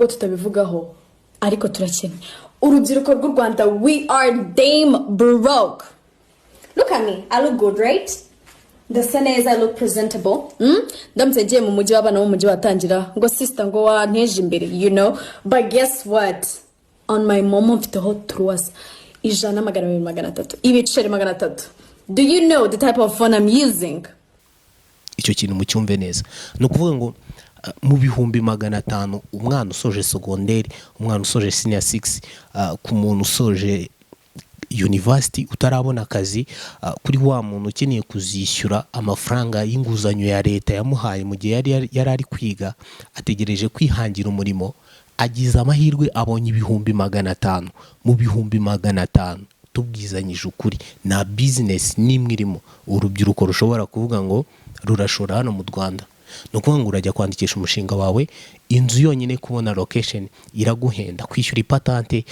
Tutabivugaho, ariko turakennye. Urubyiruko rw'u Rwanda, we are damn broke. Look at me, I look good, right? Ndasa neza, I look presentable. Ndamutse ngiye mu mujyi, w'abana bo mu mujyi watangira ngo: "Sister," ngo: "Wanteje imbere." But guess what? On my MoMo mfiteho turuwasa ijana, 200, 300, ibiceri 300. Do you know the type of phone I'm using? Icyo kintu mucyumve neza. Ni ukuvuga ngo mu 500,000, umwana usoje segonderi, umwana usoje senior six, ku muntu usoje university utarabona akazi, kuri wa muntu ukeneye kuzishyura amafaranga y'inguzanyo ya leta yamuhaye mu gihe yari ari kwiga, ategereje kwihangira umurimo, agize amahirwe abonye 500,000. Mu 500,000, tubwizanyije ukuri, nta business n'imwe irimo urubyiruko rushobora kuvuga ngo rurashora hano mu Rwanda. Ni ukuvuga ngo urajya kwandikisha umushinga wawe, inzu yonyine kubona location iraguhenda, kwishyura ipatante,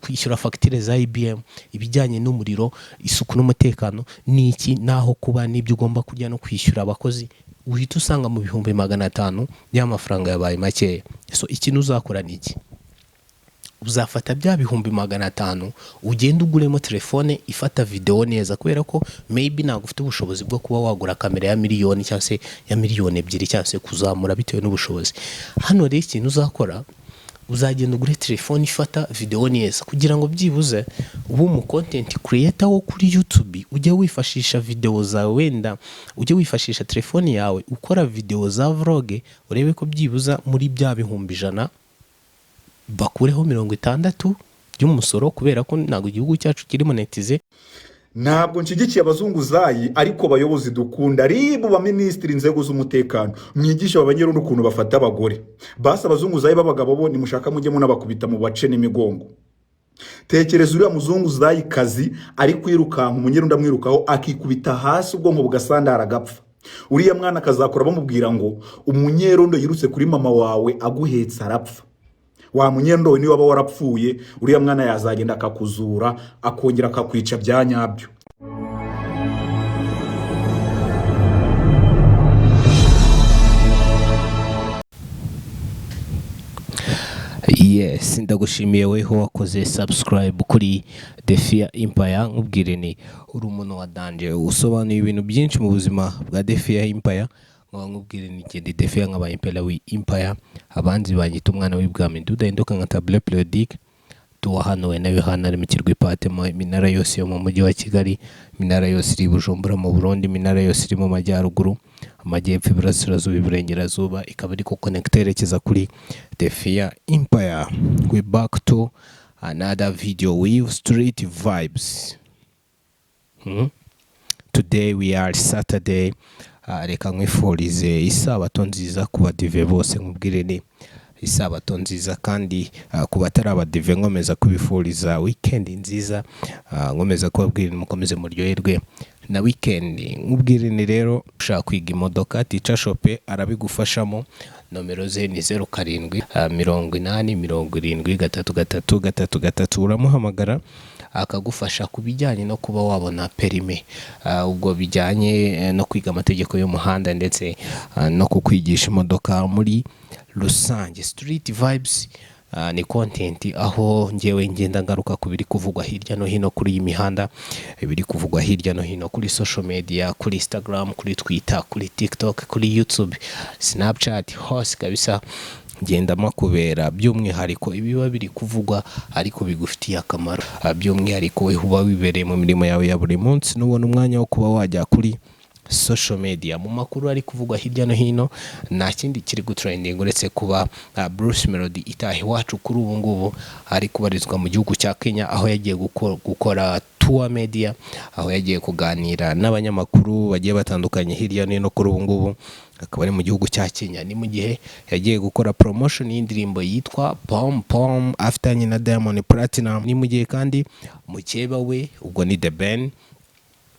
kwishyura fagitire za EBM, ibijyanye n'umuriro, isuku n'umutekano, n'iki n'aho kuba, n'ibyo ugomba kurya, no kwishyura abakozi, uhita usanga mu 500,000 y'amafaranga yabaye makeya. So ikintu uzakora ni iki? Uzafata bya 500,000, ugende uguremo telefone ifata videwo neza, kubera ko maybe ntabwo ufite ubushobozi bwo kuba wagura kamera ya miliyoni cyangwa se ya miliyoni 2 cyangwa se kuzamura, bitewe n'ubushobozi. Hano rero ikintu uzakora, uzagenda ugure telefone ifata videwo neza, kugira ngo byibuze ube umu content creator wo kuri YouTube, ujye wifashisha videwo zawe, wenda ujye wifashisha telefone yawe ukora videwo za vlog, urebe ko byibuza muri bya 100,000 bakureho 60 by'umusoro, kubera ko ntabwo igihugu cyacu kiri monetize. Ntabwo nshyigikiye abazunguzayi, ariko bayobozi dukunda, RIB, baminisitiri, inzego z'umutekano, mwigisha abanyerondo ukuntu bafata abagore. Basi abazunguzayi b'abagabo bo nimushaka mujye munabakubita mu bace n'imigongo. Tekereza uriya muzunguzayi kazi ari kwirukanka, umunyerondo amwirukaho, akikubita hasi, ubwonko bugasandara, agapfa. Uriya mwana akazakora bamubwira ngo umunyerondo yirutse kuri mama wawe aguhetse arapfa. Wa munyerondo we, niba waba warapfuye, uriya mwana yazagenda akakuzura, akongera akakwica bya nyabyo. Yes, ndagushimiye weho wakoze subscribe kuri The Fear Empire. Nkubwire ni uri umuntu wa danger, usobanuye ibintu byinshi mu buzima bwa The Fear Empire. Nkaba nkubwire ni ngende The Fear, nkaba Empire wi Empire, abanzi banyita umwana w'ibwami, dudahinduka nka tableau periodique. Tuwahanuwe na Yohana ari mu kirwa Ipatemo. Iminara yose yo mu mujyi wa Kigali, iminara yose iri i Bujumbura mu Burundi, iminara yose iri mu majyaruguru, amajyepfo, iburasirazuba, iburengerazuba, ikaba iri ku connecta yerekeza kuri The Fear Empire. We back to another video with street vibes. Today we are Saturday. Reka nkwifurize isabato nziza ku badive bose, nkubwire ni isabato nziza, kandi ku batari abadive nkomeza kubifuriza weekend nziza, nkomeza kubabwira mukomeze muryoherwe na weekend. Nkubwire ni rero ushaka kwiga imodoka, Teacher Shop arabigufashamo. Nomero ze ni 07 80 70 33 33. Uramuhamagara akagufasha ku bijyanye no kuba wabona perime, ubwo bijyanye no kwiga amategeko y'umuhanda ndetse no kukwigisha imodoka muri rusange. Street vibes ni content aho ngewe ngenda ngaruka ku biri kuvugwa hirya no hino kuri iyi mihanda, ibiri kuvugwa hirya no hino kuri social media, kuri Instagram, kuri Twitter, kuri TikTok, kuri YouTube, Snapchat, hose kabisa ngenda makubera, by'umwihariko ibiba biri kuvugwa ariko bigufitiye akamaro. By'umwihariko we uba wibereye mu mirimo yawe ya buri munsi, nubona umwanya wo kuba wajya kuri social media. Mu makuru ari kuvugwa hirya no hino, nta kindi kiri gutrending uretse kuba Bruce Melody itaha iwacu kuri ubu ngubu ari kubarizwa mu gihugu cya Kenya, aho yagiye gukora tour media, aho yagiye kuganira n'abanyamakuru bagiye batandukanye hirya no hino. Kuri ubu ngubu akaba ari mu gihugu cya Kenya. Ni mu gihe yagiye gukora promotion y'indirimbo yitwa Pom Pom afitanye na Diamond Platinum. Ni mu gihe kandi mukeba we, ubwo ni The Ben,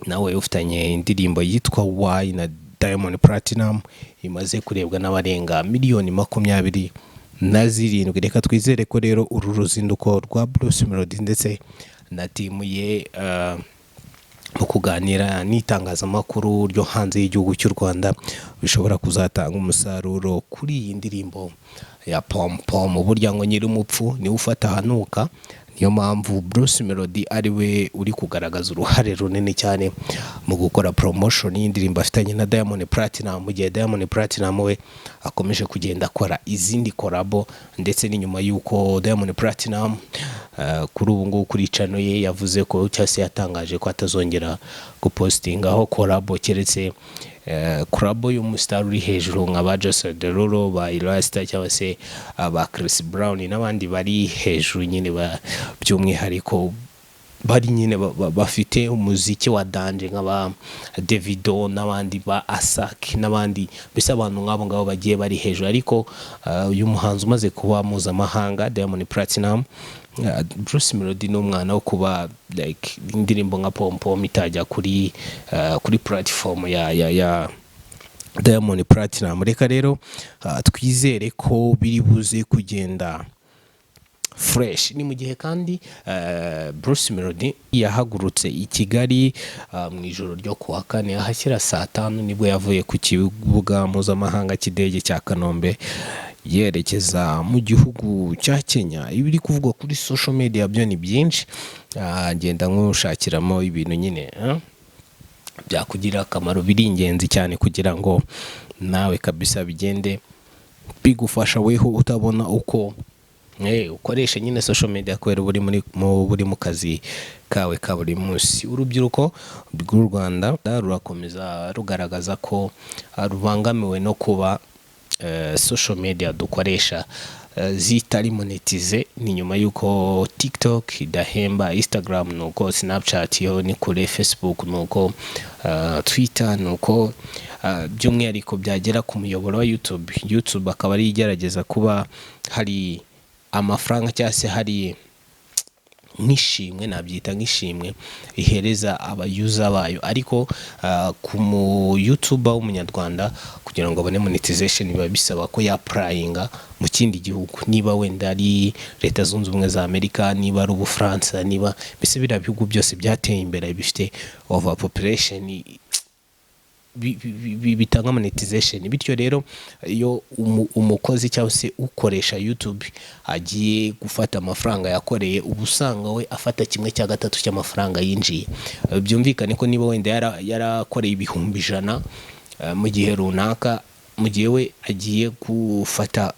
nawe ufitanye indirimbo yitwa Why na Diamond Platinum, imaze kurebwa n'abarenga miliyoni 27. Reka twizere ko rero uru ruzinduko rwa Bruce Melody ndetse na timu ye Mu kuganira n'itangazamakuru ryo hanze y'igihugu cy'u Rwanda bishobora kuzatanga umusaruro kuri iyi ndirimbo ya Pom Pom. Burya ngo nyiri umupfu niwe ufata ahanuka, niyo mpamvu Bruce Melody ari we uri kugaragaza uruhare runini cyane mu gukora promotion y'indirimbo afitanye na Diamond Platnumz, mu gihe Diamond Platnumz we akomeje kugenda akora izindi collabo. Ndetse n'inyuma y'uko Diamond Platnumz kuri ubu ngubu kuri channel ye yavuze ko, cyangwa se yatangaje ko atazongera gupostingaho collabo, keretse collabo y'umustar uri hejuru nka ba Jason Derulo, ba Rasta, cyangwa se ba Chris Brown n'abandi bari hejuru nyine, by'umwihariko bari nyine bafite umuziki wa danger nka ba Davido n'abandi ba Asake n'abandi, mbese abantu nk'abo ngabo bagiye bari hejuru. Ariko uyu muhanzi umaze kuba mpuzamahanga, Diamond Platnumz, Bruce Melody ni umwana wo kuba like indirimbo nka Pom Pom itajya kuri platform ya Diamond Platnumz. Reka rero twizere ko biri buze kugenda fresh. Ni mu gihe kandi Bruce Melody yahagurutse i Kigali mu ijoro ryo kuwa kane ahashyira saa 5, nibwo yavuye ku kibuga mpuzamahanga cy'indege cya Kanombe yerekeza mu gihugu cya Kenya. Ibiri kuvugwa kuri social media byo ni byinshi. Ngenda nkushakiramo ibintu nyine byakugirira akamaro, biri ingenzi cyane kugira ngo nawe kabisa bigende bigufasha, weho utabona uko ukoresha nyine social media kubera uba uri buri mu kazi kawe ka buri munsi. Urubyiruko rw'u Rwanda rurakomeza rugaragaza ko rubangamiwe no kuba social media dukoresha zitari monetize. Ni nyuma y'uko TikTok idahemba, Instagram nuko, Snapchat yo ni kure, Facebook nuko, Twitter nuko, by'umwihariko byagera ku muyoboro wa YouTube, YouTube akaba ari igerageza kuba hari amafaranga cyangwa se hari nk'ishimwe, nabyita nk'ishimwe ihereza abayuza bayo. Ariko ku mu YouTuber w'umunyarwanda, kugira ngo abone monetization biba bisaba ko ya-applyinga mu kindi gihugu, niba wenda ari Leta Zunze Ubumwe za Amerika, niba ari Ubufaransa, niba mbese biriya bihugu byose byateye imbere bifite overpopulation bitanga monetization. Bityo rero iyo umukozi cyangwa se ukoresha YouTube agiye gufata amafaranga yakoreye, uba usanga we afata 1/3 cy'amafaranga yinjiye. Byumvikane ko niba wenda yarakoreye 100,000 mu gihe runaka, mu gihe we agiye gufata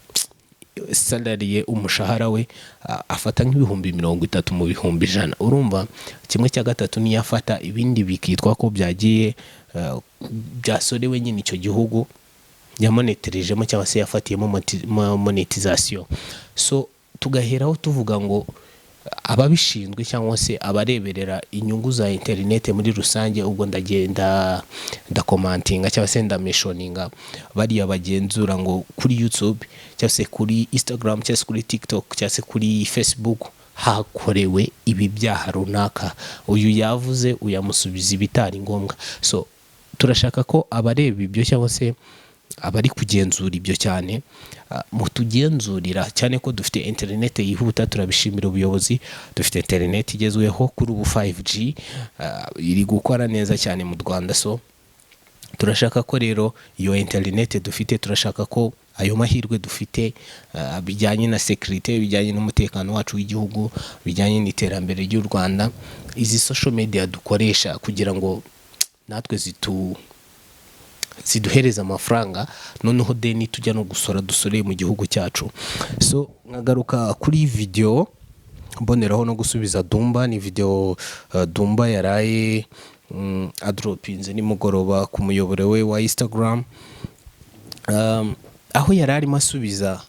salary ye, umushahara we, afata nk'30,000 mu 100,000, urumva 1/3 niyo afata, ibindi bikitwa ko byagiye byasorewe nyine icyo gihugu yamoneterejemo cyangwa se yafatiyemo monetization. So tugaheraho tuvuga ngo ababishinzwe cyangwa se abareberera inyungu za interineti muri rusange, ubwo ndagenda ndacommentinga cyangwa se ndamentioninga bariya bagenzura ngo kuri YouTube cyangwa se kuri Instagram cyangwa se kuri TikTok cyangwa se kuri Facebook hakorewe ibi byaha runaka, uyu yavuze, uyamusubiza ibitari ngombwa. So turashaka ko abareba ibyo cyangwa se abari kugenzura ibyo cyane mutugenzurira cyane ko dufite interineti yihuta. Turabishimira ubuyobozi, dufite interineti igezweho kuri ubu 5G, iri gukora neza cyane mu Rwanda. So turashaka ko rero iyo interineti dufite, turashaka ko ayo mahirwe dufite bijyanye na sécurité, bijyanye n'umutekano wacu w'igihugu, bijyanye n'iterambere ry'u Rwanda, izi social media dukoresha kugira ngo natwe ziduhereza amafaranga, noneho deni tujya no gusora dusoreye mu gihugu cyacu. So nkagaruka kuri video, mboneraho no gusubiza Dumba. Ni video Dumba yaraye adropinze nimugoroba ku muyoboro we wa Instagram, aho yari arimo asubiza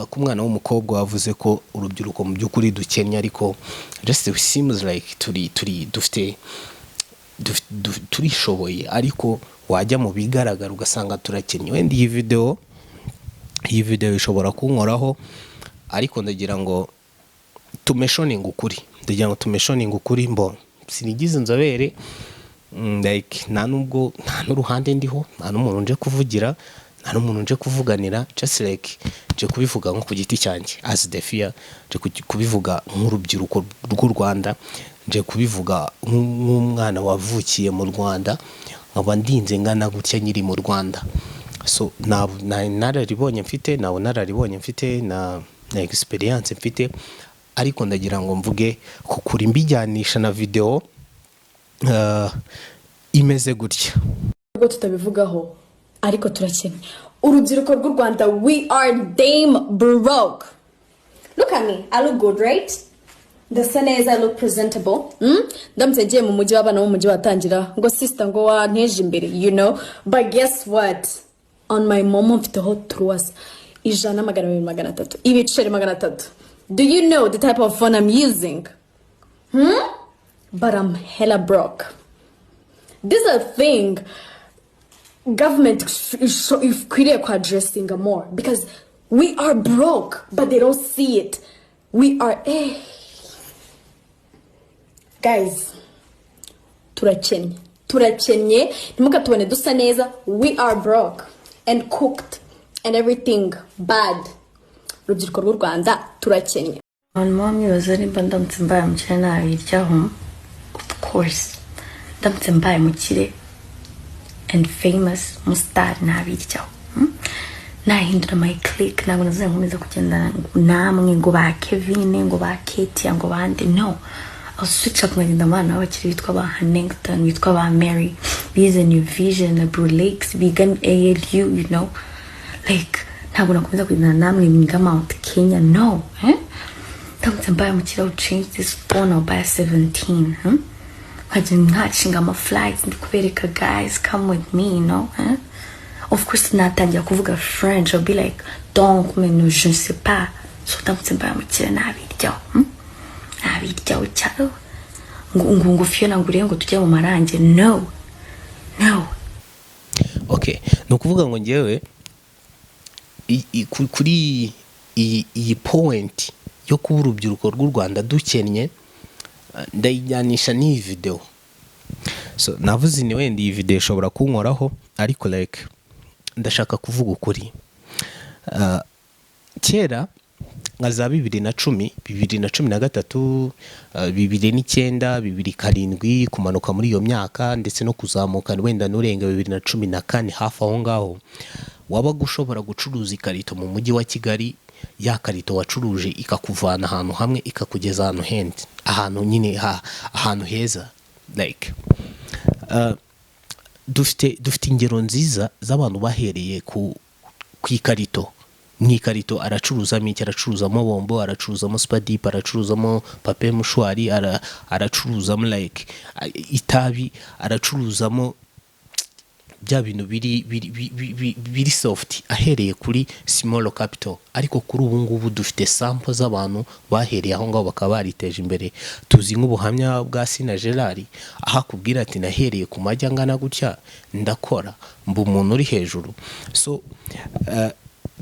ku mwana w'umukobwa wavuze ko urubyiruko mu by'ukuri dukennye, ariko just it seems like turi dufite turishoboye, ariko wajya mu bigaragara ugasanga turakennye. Wenda iyi video ishobora kunkoraho, ariko ndagira ngo tumentioninge ukuri, ndagira ngo tumentioninge ukuri. Mbo sinigize inzobere, like nta nubwo nta n'uruhande ndiho, nta n'umuntu nje kuvugira, nta Nta n'umuntu nje kuvuganira, just like nje kubivuga nko ku giti cyanjye as the fear, nje kubivuga nk'urubyiruko rw'u Rwanda, nje kubivuga nk'umwana wavukiye mu Rwanda, nkaba ndinze ngana gutya nkiri mu Rwanda. So nta nararibonye mfite, nta bunararibonye mfite na experience mfite, ariko ndagira ngo mvuge ku kuri mbijyanisha na video imeze gutya. Ubwo tutabivugaho, ariko turakennye. Urubyiruko rw'u Rwanda, we are damn broke. Look at me, I look good, right? Ndasa neza, I look presentable. Ndamutse ngiye mu mujyi, w'abana bo mu mujyi watangira ngo "Sister," ngo "Wanteje imbere." But guess what? On my MoMo mfiteho turuwasa 100, 200, 300, ibiceri 300. Do you know the type of phone I'm using? But I'm hella broke. This is a thing government ikwiriye ku addressinga more, because we are broke, but they don't see it. We are, guys, turakennye, turakennye. Ntimukatubone dusa neza. We are broke and cooked and everything bad. Urubyiruko rw'u Rwanda, turakennye. Abantu muba mwibaza nimba ndamutse mbaye umukire nabiryaho. Of course, ndamutse mbaye umukire and famous, umusitari, nabiryaho. Nahindura my clique. Ntabwo nazajya nkomeza kugendana namwe ngo ba Kevin, ngo ba Ketia, ngo bande. No, I'll switch up, nkagenda abana b'abakire bitwa ba Hannington, bitwa ba Mary, bize New Vision na Blue Lakes, biga ALU, like ntabwo nakomeza kugendana namwe mwiga Mount Kenya. No, eh? Ndamutse mbaye umukire, I'll change this phone, I'll buy a 17, Nkajya nkacinga ama flights, ndi kubereka, "Guys, come with me." Eh? Of course natangira kuvuga French. I'll be like, "Donc, mais no, je ne sais pas." So ndamutse mbaye umukire nabiryaho, Nabiryaho cyane. Ngo Fiona, ngo urebe ngo tujye mu marange. No, no. Okay, ni ukuvuga ngo ngewe kuri iyi point yo kuba urubyiruko rw'u Rwanda dukennye, ndayijyanisha n'iyi video. So navuze ni wenda iyi video ishobora kunkoraho, ariko like ndashaka kuvuga ukuri. Kera nka za 2010, 2013, 2009, 2007, kumanuka muri iyo myaka ndetse no kuzamuka wenda n'urenga 2014, hafi aho ngaho, wabaga ushobora gucuruza ikarito mu mujyi wa Kigali. Ya karito wacuruje ikakuvana ahantu hamwe ikakugeza ahantu hendi, ahantu nyine ahantu heza. Like dufite ingero nziza z'abantu bahereye ku ikarito. Mu ikarito aracuruzamo iki? Aracuruzamo bombo, aracuruzamo supadipe, aracuruzamo papier mouchoir, aracuruzamo like itabi, aracuruzamo bya bintu biri soft, ahereye kuri small capital. Ariko kuri ubu ngubu dufite sample z'abantu bahereye aho ngaho bakaba bariteje imbere. Tuzi nk'ubuhamya bwa Sina Gerard, aho akubwira ati "Nahereye ku majya angana gutya, ndakora, mba umuntu uri hejuru." So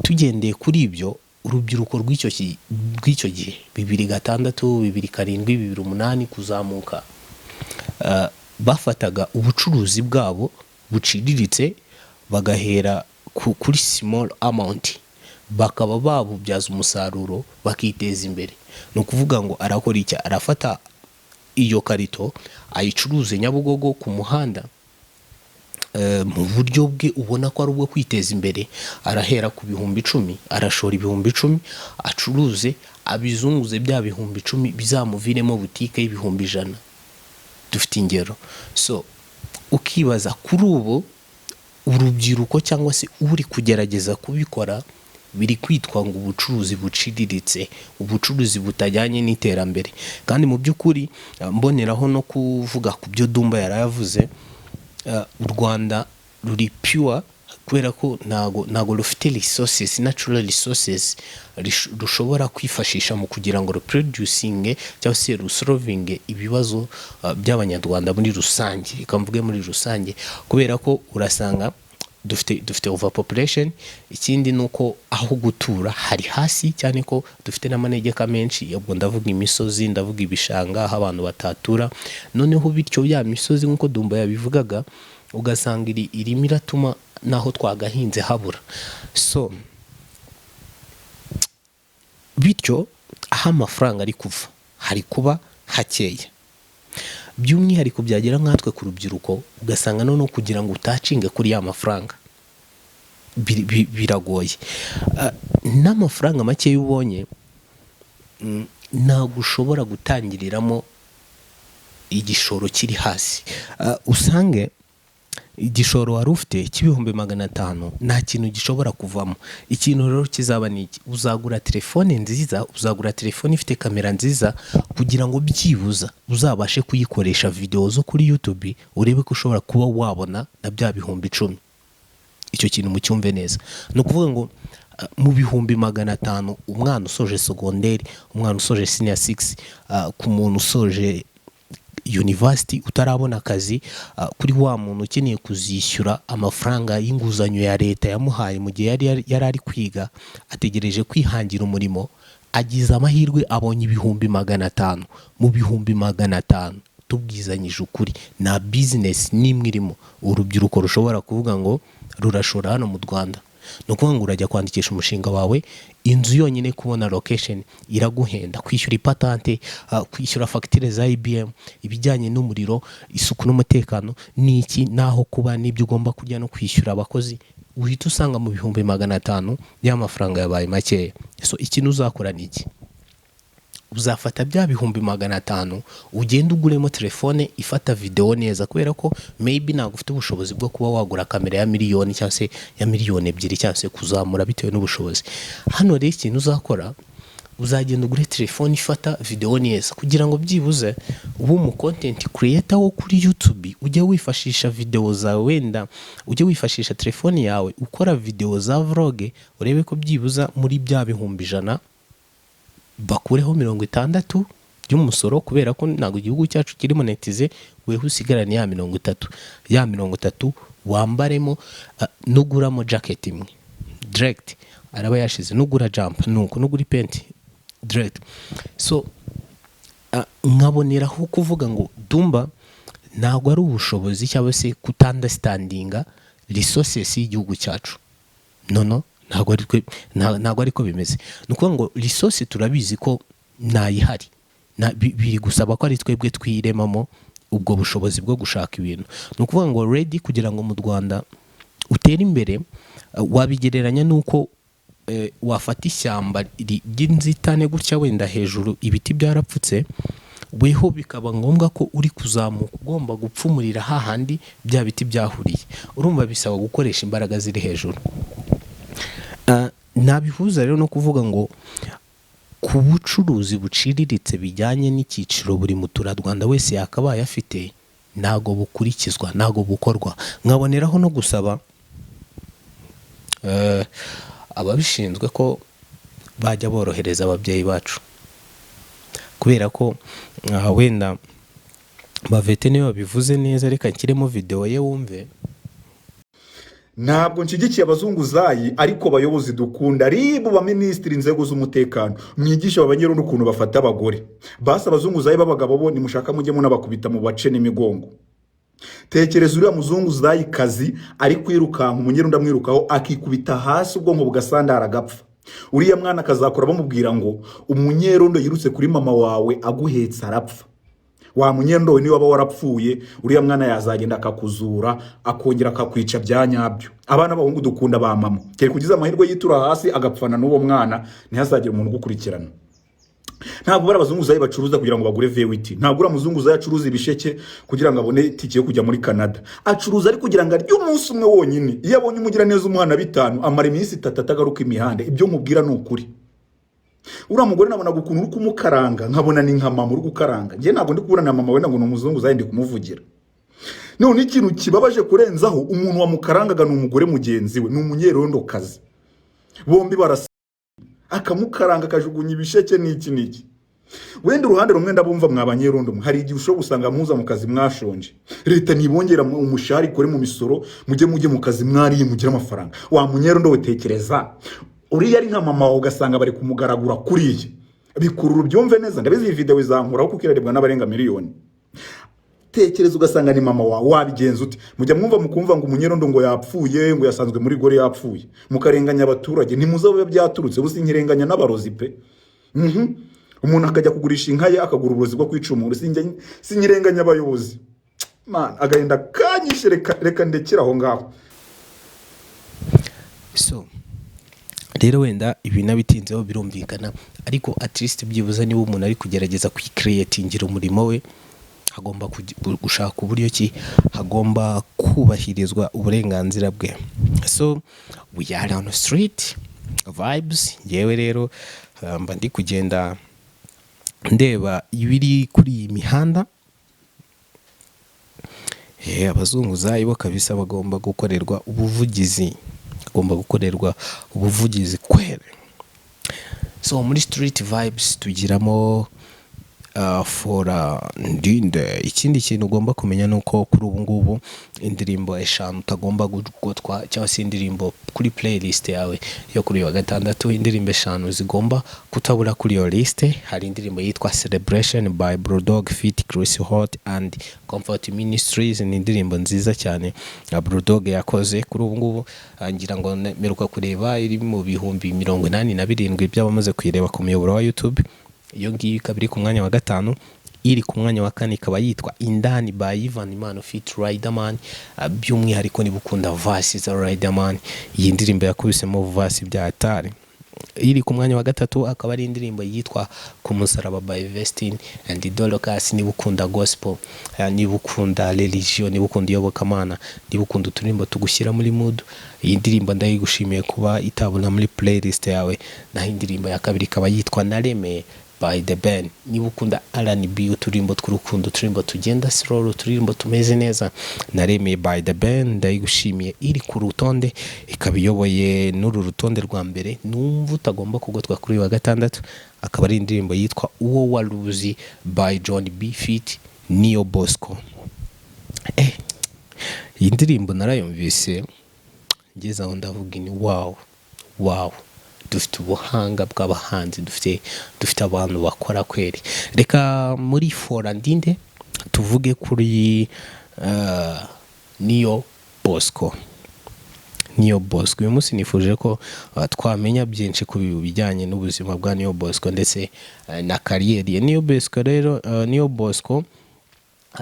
tugendeye kuri ibyo, urubyiruko rw'icyo gihe, 2006, 2007, 2008 kuzamuka, bafataga ubucuruzi bwabo buciriritse, bagahera kuri small amount, bakaba babubyaza umusaruro, bakiteza imbere. Ni ukuvuga ngo arakora iki? Arafata iyo karito ayicuruze Nyabugogo ku muhanda, mu buryo bwe ubona ko ari ubwo kwiteza imbere. Arahera ku 10,000, arashora 10,000, acuruze, abizunguze, bya 10,000 bizamuviremo butike y'100,000. Dufite ingero. So ukibaza kuri ubu urubyiruko cyangwa se uri kugerageza kubikora, biri kwitwa ngo ubucuruzi buciriritse, ubucuruzi butajyanye n'iterambere. Kandi mu by'ukuri, mboneraho no kuvuga ku byo Dumba yarayavuze, u Rwanda ruri pure kubera ko ntago rufite resources, natural resources rushobora kwifashisha mu kugira ngo ruproducinge cyangwa se rusolvinge ibibazo by'Abanyarwanda muri rusange. Reka mvuge muri rusange, kubera ko urasanga dufite overpopulation. Ikindi ni uko aho gutura hari hasi cyane, ko dufite n'amanegeka menshi. Ubwo ndavuga imisozi, ndavuga ibishanga aho abantu batatura. Noneho bityo ya misozi, nk'uko Dumba yabivugaga, ugasanga irimo iratuma Naho twagahinze habura. So bityo aho amafaranga ari kuva hari kuba hakeya, by'umwihariko byagera nkatwe ku rubyiruko, ugasanga noneho kugira ngo utacinge kuri ya mafaranga biragoye. N'amafaranga make ubonye ntabwo ushobora gutangiriramo igishoro kiri hasi. Usange igishoro wari ufite cy'500,000 nta kintu gishobora kuvamo. Ikintu rero kizaba ni iki? Uzagura telefone nziza, uzagura telefone ifite kamera nziza, kugira ngo byibuza uzabashe kuyikoresha videwo zo kuri YouTube, urebe ko ushobora kuba wabona na bya 10,000. Icyo kintu mucyumve neza. Ni ukuvuga ngo mu 500,000, umwana usoje segonderi, umwana usoje senior six, ku muntu usoje university utarabona akazi, kuri wa muntu ukeneye kuzishyura amafaranga y'inguzanyo ya leta yamuhaye mu gihe yari ari kwiga, ategereje kwihangira umurimo, agize amahirwe abonye 500,000. Mu 500,000, tubwizanyije ukuri, nta bizinesi n'imwe irimo urubyiruko rushobora kuvuga ngo rurashora hano mu Rwanda. Ni ukuvuga ngo urajya kwandikisha umushinga wawe, inzu yonyine kubona location iraguhenda, kwishyura ipatante, kwishyura fagitire za EBM, ibijyanye n'umuriro, isuku n'umutekano, n'iki, n'aho kuba, n'ibyo ugomba kurya, no kwishyura abakozi, uhita usanga mu 500,000 y'amafaranga yabaye makeya. So ikintu uzakora ni iki? Uzafata bya 500,000, ugende uguremo telefone ifata videwo neza, kubera ko maybe ntabwo ufite ubushobozi bwo kuba wagura kamera ya miliyoni cyangwa se ya 2 miliyoni cyangwa se kuzamura, bitewe n'ubushobozi. Hano rero ikintu uzakora, uzagenda ugure telefone ifata videwo neza, kugira ngo byibuze ube umu content creator wo kuri YouTube, ujye wifashisha videwo zawe, wenda ujye wifashisha telefone yawe ukora videwo za vlog, urebe ko byibuza muri bya 100,000 bakureho 60 by'umusoro, kubera ko ntabwo igihugu cyacu kiri monetize. Weho usigarane ya 30, ya 30 wambaremo, nuguramo jacket imwe direct araba yashize, nugura jumper nuko, nugura ipenti direct. So nkaboneraho kuvuga ngo Dumba ntabwo ari ubushobozi cyangwa se kuta-understandinga resources y'igihugu cyacu. No, ntabwo ariko bimeze. Ni ukuvuga ngo resource turabizi ko ntayihari. Biri gusaba ko ari twebwe twiremamo ubwo bushobozi bwo gushaka ibintu. Ni ukuvuga ngo ready kugira ngo mu Rwanda utere imbere, wabigereranya n'uko wafata ishyamba ry'inzitane gutya, wenda hejuru ibiti byarapfutse, weho bikaba ngombwa ko uri kuzamuka ugomba gupfumurira hahandi bya biti byahuriye. Urumva bisaba gukoresha imbaraga ziri hejuru. Nabihuza rero no kuvuga ngo ku bucuruzi buciriritse bijyanye n'icyiciro buri muturarwanda wese yakabaye afite, ntago bukurikizwa, ntago bukorwa. Nkaboneraho no gusaba ababishinzwe ko bajya borohereza ababyeyi bacu, kubera ko wenda Bavete niyo babivuze neza. Reka nshyiremo videwo ye wumve. Ntabwo nshyigikiye abazunguzayi, ariko bayobozi dukunda, RIB, baminisitiri, inzego z'umutekano, mwigishe abanyerondo ukuntu bafata abagore. Basi abazunguzayi b'abagabo bo nimushaka mujye munabakubita mu bace n'imigongo. Tekereza uriya muzunguzayi kazi ari kwirukanka, umunyerondo amwirukaho, akikubita hasi, ubwonko bugasandara, agapfa. Uriya mwana akazakora bamubwira ngo umunyerondo yirutse kuri mama wawe aguhetse arapfa. Wa munyerondo we, niba waba warapfuye, uriya mwana yazagenda akakuzura, akongera akakwica bya nyabyo. Abana b'abahungu dukunda ba mama, kereka ugize amahirwe yitura hasi agapfana n'uwo mwana, ntihazagire umuntu ugukurikirana. Ntabwo bari abazunguzayi bacuruza kugira ngo bagure V8. Ntabwo uriya muzunguzayi acuruza ibisheke kugira ngo abone itike yo kujya muri Canada. Acuruza ari kugira ngo arye umunsi umwe wonyine. Iyo abonye umugiraneza umuhana 5, amara iminsi 3 atagaruka imihanda. Ibyo nkubwira ni ukuri. Uriya mugore nabonaga ukuntu uri kumukaranga, nkabona ni nka mama uri gukaranga. Njye ntabwo ndi kubona na mama wenda ngo ni umuzunguzayi, ndi kumuvugira. None ikintu kibabaje kurenzaho, umuntu wamukarangaga ni umugore mugenzi we, ni umunyerondokazi. Bombi barasa, akamukaranga, akajugunya ibisheke n'iki n'iki. Wenda uruhande rumwe ndabumva, mwa banyerondo mwe, hari igihe ushobora gusanga muza mu kazi mwashonje. Leta ntibongera umushahara, ikore mu misoro, mujye mu kazi mwariye, mugire amafaranga. Wa munyerondo we, tekereza uriya ari nka mama wawe, ugasanga bari kumugaragura kuriya. Bikurura ubyumve neza. Ndabizi iyi video izankuraho kuko irarebwa n'abarenga miliyoni. Tekereza ugasanga ni mama wawe, wabigenza ute? Mujya mwumva, mukumva ngo umunyerondo ngo yapfuye, ngo yasanzwe muri gore yapfuye, mukarenganya abaturage, ntimuzi aho biba byaturutse. Gusa nkirenganya n'abarozi pe. Umuntu akajya kugurisha inka ye, akagura uburozi bwo kwica umuntu. Sinkirenganya abayobozi. Man, agahinda kanyishe. Reka reka ndekere aho ngaho. So rero wenda ibi nabitinzeho, birumvikana, ariko at least byibuze niba umuntu ari kugerageza kwicreatingira umurimo we, hagomba gushaka uburyo ki hagomba kubahirizwa uburenganzira bwe. So we are on street vibes. Ngewe rero mba ndi kugenda ndeba ibiri kuri iyi mihanda. Abazunguzayi bo kabisa bagomba gukorerwa ubuvugizi, bagomba gukorerwa ubuvugizi kwere. So muri street vibes tugiramo fora ndinde. Ikindi kintu ugomba kumenya ni uko kuri ubu ngubu indirimbo 5 utagomba gutwa, cyangwa se indirimbo kuri playlist yawe yo kuri uyu wa gatandatu, indirimbo 5 zigomba kutabura kuri iyo liste. Hari indirimbo yitwa Celebration by Bulldog feat Chris Hot and Comfort Ministries. Ni indirimbo nziza cyane Bulldog yakoze. Kuri ubu ngubu ngira ngo mperuka kureba iri mu 87,000 by'abamaze kuyireba ku muyoboro wa YouTube. Iyo ngiyo ikaba iri ku mwanya wa gatanu. Iri ku mwanya wa kane ikaba yitwa Indani by Ivan Impano feat Riderman. By'umwihariko niba ukunda verse za Riderman, iyi ndirimbo yakubisemo verse bya hatari. Iri ku mwanya wa gatatu akaba ari indirimbo yitwa Ku Musaraba by Vestine and Dorcas. Niba ukunda gospel, niba ukunda religion, niba ukunda iyobokamana, niba ukunda uturirimbo tugushyira muri mood, iyi ndirimbo ndayigushimiye kuba itabona muri playlist yawe. Naho indirimbo ya kabiri ikaba yitwa Naremeye by The Ben. Niba ukunda R&B, uturimbo tw'urukundo, uturimbo tugenda slow, uturimbo tumeze neza, Naremeye by The Ben ndayigushimiye, iri ku rutonde, ikaba iyoboye n'uru rutonde rwa mbere. Numva utagomba kugotwa kuri uyu wa gatandatu akaba ari indirimbo yitwa Uwo Waruzi by John B feat Niyo Bosco. Iyi ndirimbo narayumvise ngeze aho ndavuga ni wow, wow, dufite ubuhanga bw'abahanzi, dufite abantu bakora kweri. Reka muri fora ndinde tuvuge kuri Niyo Bosco. Niyo Bosco, uyu munsi nifuje ko twamenya byinshi ku bijyanye n'ubuzima bwa Niyo Bosco ndetse na career ye. Niyo Bosco rero, Niyo Bosco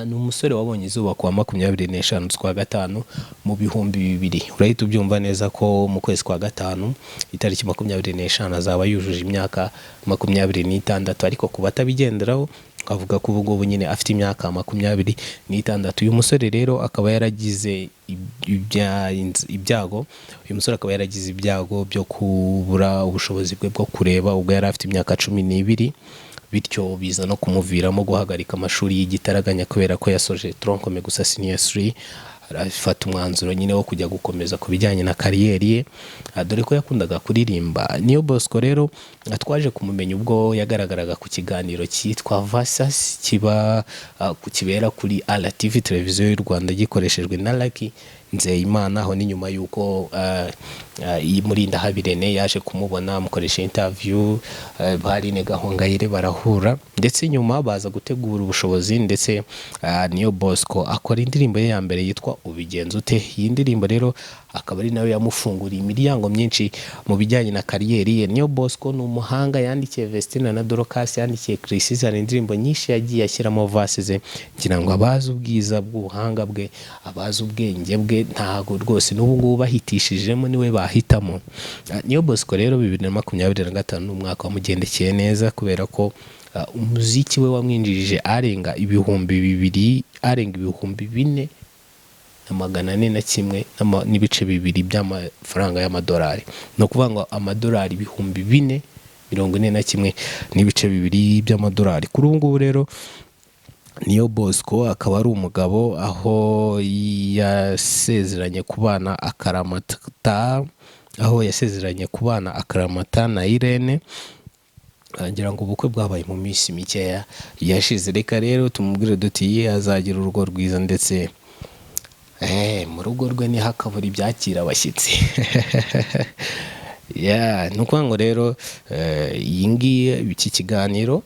ni umusore wabonye izuba kuwa 25 z'ukwa gatanu mu 2000. Urahita ubyumva neza ko mu kwezi kwa gatanu itariki 25 azaba yujuje imyaka 26, ariko ku batabigenderaho avuga ko ubu ngubu nyine afite imyaka 26. Uyu musore rero akaba yaragize ibyago, uyu musore akaba yaragize ibyago byo kubura ubushobozi bwe bwo kureba ubwo yari afite imyaka 12, bityo biza no kumuviramo guhagarika amashuri y'igitaraganya kubera ko yasoje tronc commun gusa, senior 3. Arafata umwanzuro nyine wo kujya gukomeza ku bijyanye na career ye, dore ko yakundaga kuririmba. Niyo Bosco rero twaje kumumenya ubwo yagaragaraga ku kiganiro cyitwa Versus, kiba kibera kuri RTV, televiziyo y'u Rwanda, gikoreshejwe na Lucky Nzeyimana. Aho ni nyuma y'uko iyi Murindahabi Rene yaje kumubona, amukoresha interview, Aline Gahongayire barahura, ndetse nyuma baza gutegura ubushobozi, ndetse Niyo Bosco akora indirimbo ye ya mbere yitwa Ubigenza Ute. Iyi ndirimbo rero akaba ari nayo yamufunguriye imiryango myinshi mu bijyanye na career ye. Niyo Bosco ni umuhanga, yandikiye Vestina na Dorcas, yandikiye Chriss, hari indirimbo nyinshi yagiye ashyiramo verse ze. Ngira ngo abazi ubwiza bw'ubuhanga bwe, abazi ubwenge bwe, ntago rwose n'ubu ngubu bahitishijemo niwe bahitamo. Niyo Bosco rero, 2025 ni umwaka wamugendekeye neza kubera ko umuziki we wamwinjirije arenga 2000, arenga 4401.2 by'amafaranga y'amadolari. Ni ukuvuga ngo amadolari 4041.2 by'amadolari. Kuri ubu ngubu rero Niyo Bosco akaba ari umugabo, aho yasezeranye kubana akaramata, aho yasezeranye kubana akaramata na Irene. Ngira ngo ubukwe bwabaye mu minsi mikeya yashize. Reka rero tumubwire duti ye azagira urugo rwiza, ndetse mu rugo rwe ntihakabure ibyakira abashyitsi. Yeah, ni ukuvuga ngo rero iyi ngiyi, iki kiganiro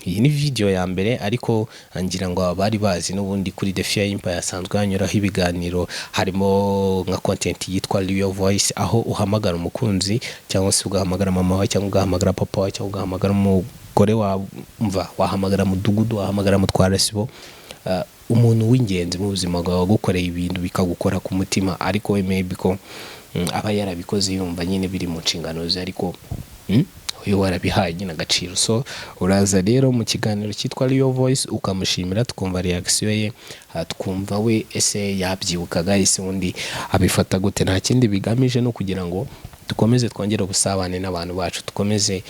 Iyi ni video ya mbere, ariko ngira ngo abari bazi n'ubundi kuri The Fear Empire asanzwe hanyuraho ibiganiro, harimo nka content yitwa Real Voice, aho uhamagara umukunzi cyangwa se ugahamagara mama wawe cyangwa ugahamagara papa wawe cyangwa ugahamagara umugore wawe, umva, wahamagara mudugudu, wahamagara mutwara sibo, umuntu w'ingenzi mu buzima bwawe wagukoreye ibintu bikagukora ku mutima, ariko we maybe ko aba yarabikoze yumva nyine biri mu nshingano ze, ariko uyu warabihaye nyine agaciro. So uraza rero mu kiganiro cyitwa Real Voice ukamushimira, tukumva reaction ye, twumva we ese yabyibukaga, ese undi abifata gute. Nta kindi bigamije, no kugira ngo dukomeze twongere ubusabane n'abantu bacu, dukomeze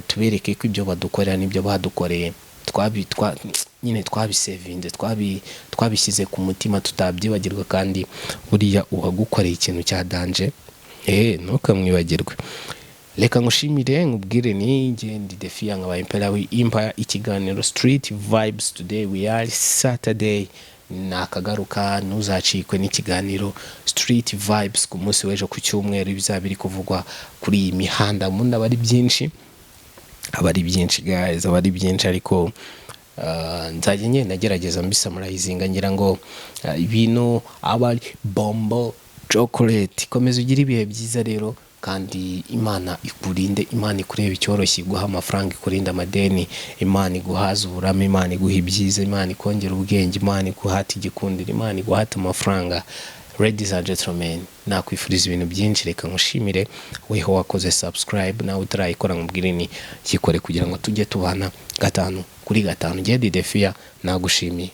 tubereke ko ibyo badukorera n'ibyo badukoreye nyine twabisevinze, twabishyize ku mutima, tutabyibagirwa. Kandi buriya uwagukoreye ikintu cya danger, ntukamwibagirwe. Reka ngushimire, nkubwire ni njye ndi The Fear, nkaba Empire Empire, ikiganiro Street Vibes. Today we are Saturday, nakagaruka. Ntuzacikwe n'ikiganiro Street Vibes ku munsi w'ejo ku cyumweru, bizaba biri kuvugwa kuri iyi mihanda. Mundi aba ari byinshi, aba ari byinshi guys, aba ari byinshi, ariko nzajya ngenda ngerageza mbisummarizinga, ngira ngo ibintu aba ari bombo chocolate. Komeza ugire ibihe byiza rero, kandi Imana ikurinde, Imana ikureba icyoroshye, iguha amafaranga, ikurinde amadeni, Imana iguhaze uburame, Imana iguha ibyiza, Imana ikongera ubwenge, Imana iguhate igikundiro, Imana iguhate amafaranga. Ladies and gentlemen, nakwifuriza ibintu byinshi. Reka nkushimire weho wakoze subscribe, nawe utarayikora nkubwire ni yikore kugira ngo tujye tubana gatanu kuri gatanu. Njye The Fear, nagushimiye.